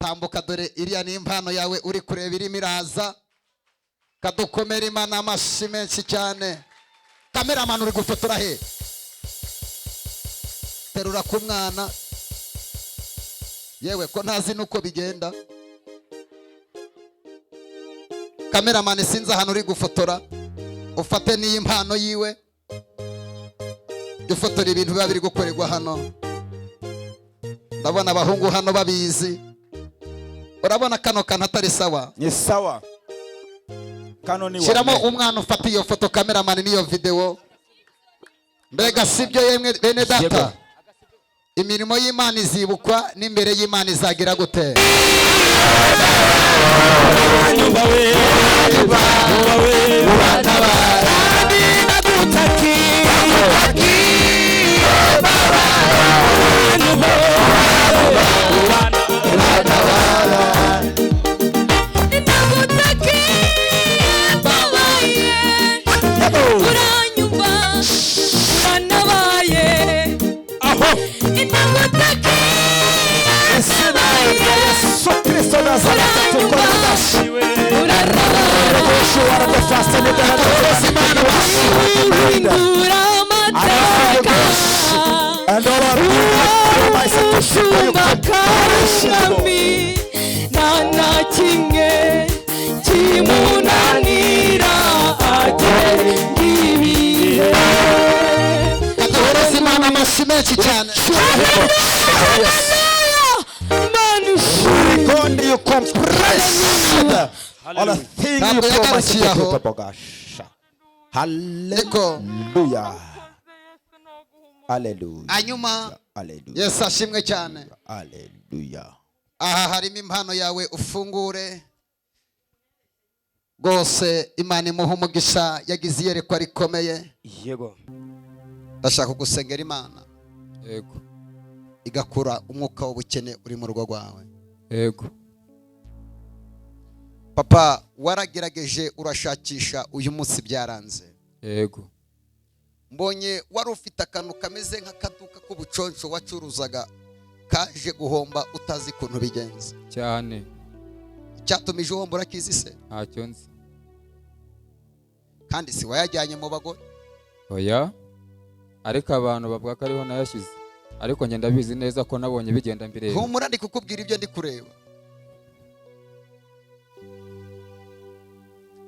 Tambuka, dore iriya ni impano yawe uri kureba irimo iraza. Kadukomera Imana amashyi menshi cyane. Cameraman, uri gufotora he? Terura ku mwana. Yewe, ko ntazi nuko bigenda. Cameraman, sinzi ahantu uri gufotora, ufate n'iyi mpano yiwe. Jya ufotora ibintu biba biri gukorerwa hano. Ndabona abahungu hano babizi. Urabona kano kantu atari sawa? Ni sawa, kano ni Shyiramo wane. umwana, ufate iyo foto, cameraman, n'iyo videwo. Mbega sibyo yemwe bene data? Yego. Imirimo y'Imana izibukwa, n'imbere y'Imana izagira gute? Nyumva we, nyumva we, kandi nagutakiye, nyumva we. Ndagutakiye mbabaye, uranyumva, uranabaye. Aho. Ndagutakiye Izina mbabaye, rya Yesu Kristo Nazareti tukorera. uratabara. Uhindura amateka, umushumba k'umwami, nta na kimwe kimunanira, agenga ibihe. Kaduhereza Imana amashyi menshi cyane. Imana ishimwe. God, you compress all the thing you Ntabwo promised yagarukiye the aho. people. Gosh. Niko. Hallelujah. Hallelujah. Hanyuma Hallelujah. Yesu ashimwe cyane. Hallelujah. Aha harimo impano yawe, ufungure rwose. Imana imuha umugisha, yagize iyerekwa rikomeye. Yego. Ndashaka gusengera Imana Yego. igakura umwuka w'ubukene uri mu rugo rwawe. Yego. Papa, waragerageje, urashakisha, uyu munsi byaranze. Yego. Mbonye wari ufite akantu kameze nk'akaduka k'ubuconsho wacuruzaga, kaje guhomba utazi ukuntu bigenza. Cyane. Icyatumije uhomba urakizi se? Ntacyo nzi. Kandi si wayajyanye mu bagore? Oya, ariko abantu bavuga ko ariho nayashyize, ariko njye ndabizi neza ko nabonye bigenda mbireba. Humura, ndi kukubwira ibyo ndi kureba,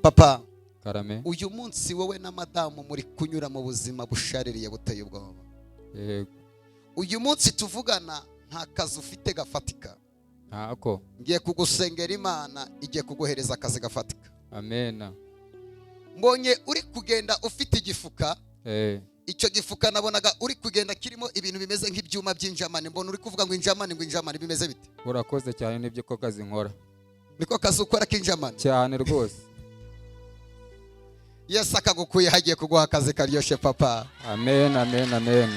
papa. Karame. Uyu munsi wowe na madamu muri kunyura mu buzima bushaririye, buteye ubwoba. Yego. Uyu munsi tuvugana nta kazi ufite gafatika. Ntako. Ngiye kugusengera, Imana igiye kuguhereza akazi gafatika. Amena. Mbonye uri kugenda ufite igifuka. Icyo gifuka nabonaga uri kugenda kirimo ibintu bimeze nk'ibyuma by'injamani. Mbona uri kuvuga ngo injamani, ngo injamani. Bimeze bite? Urakoze cyane, nibyo ko kazi nkora. Niko kazi ukora k'injamani? Cyane rwose. Yesu akagukuye hagiye kuguha akazi karyoshye, papa. Amen, amen, amen.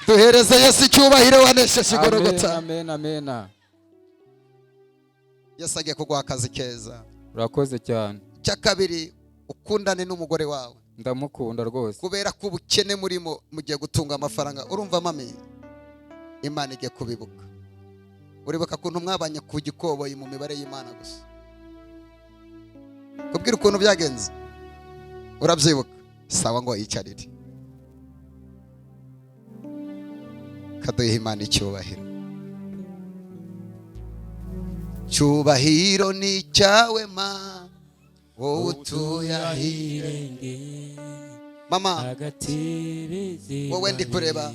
Duhereze Yesu icyubahiro wanesheje Amen. Igorogota. Amen, amen. Yesu agiye kuguha akazi keza. Urakoze cyane. Icya kabiri, ukundane n'umugore wawe. Ndamukunda rwose. Kubera ko ubukene murimo, mugiye gutunga amafaranga. Urumva mami, Imana igiye kubibuka. Uribuka ukuntu mwabanye ku gikoboyi mu mibare y'Imana gusa? Kubwira ukuntu byagenze, urabyibuka? Sawa, ngo yicarire. Kaduha Imana icyubahiro. Cyubahiro ni icyawe ma, wowe utuye ahirengeye. Mama, wowe ndi kureba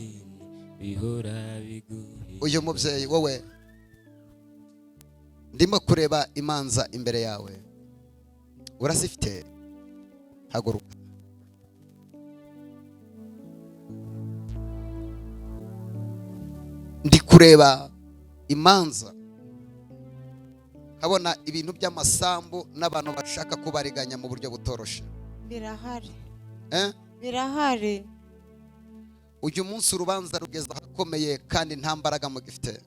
uyu mubyeyi, wowe ndimo kureba imanza imbere yawe, urazifite? Haguruka. Ndi kureba imanza, nkabona ibintu by'amasambu n'abantu bashaka kubariganya mu buryo butoroshe. Birahari. Eh? Birahari. Uyu munsi urubanza rugeze ahakomeye kandi nta mbaraga mugifite.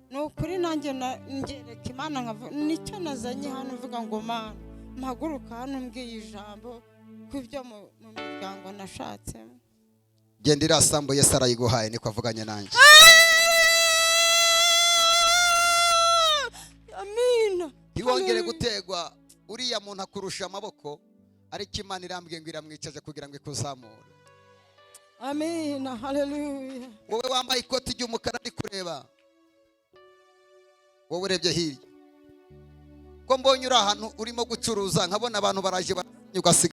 Ni ukuri, nanjye ngereka Imana, nicyo nazanye hano, uvuga ngo Mana, mpaguruka hano mbwiye ijambo ku byo mu miryango nashatsemo. Genda, iriya sambu Yesu arayiguhaye, niko avuganye nanjye. Wongere gutegwa. Uriya muntu akurusha amaboko, ariko Imana irambwiye ngo iramwicaje kugira ngo ikuzamure. Amina, haleluya. Wowe wambaye ikoti ry'umukara, ari kureba wowe, urebye hirya, ko mbonye uri ahantu urimo gucuruza, nkabona abantu baraje barasinya, ugasiga.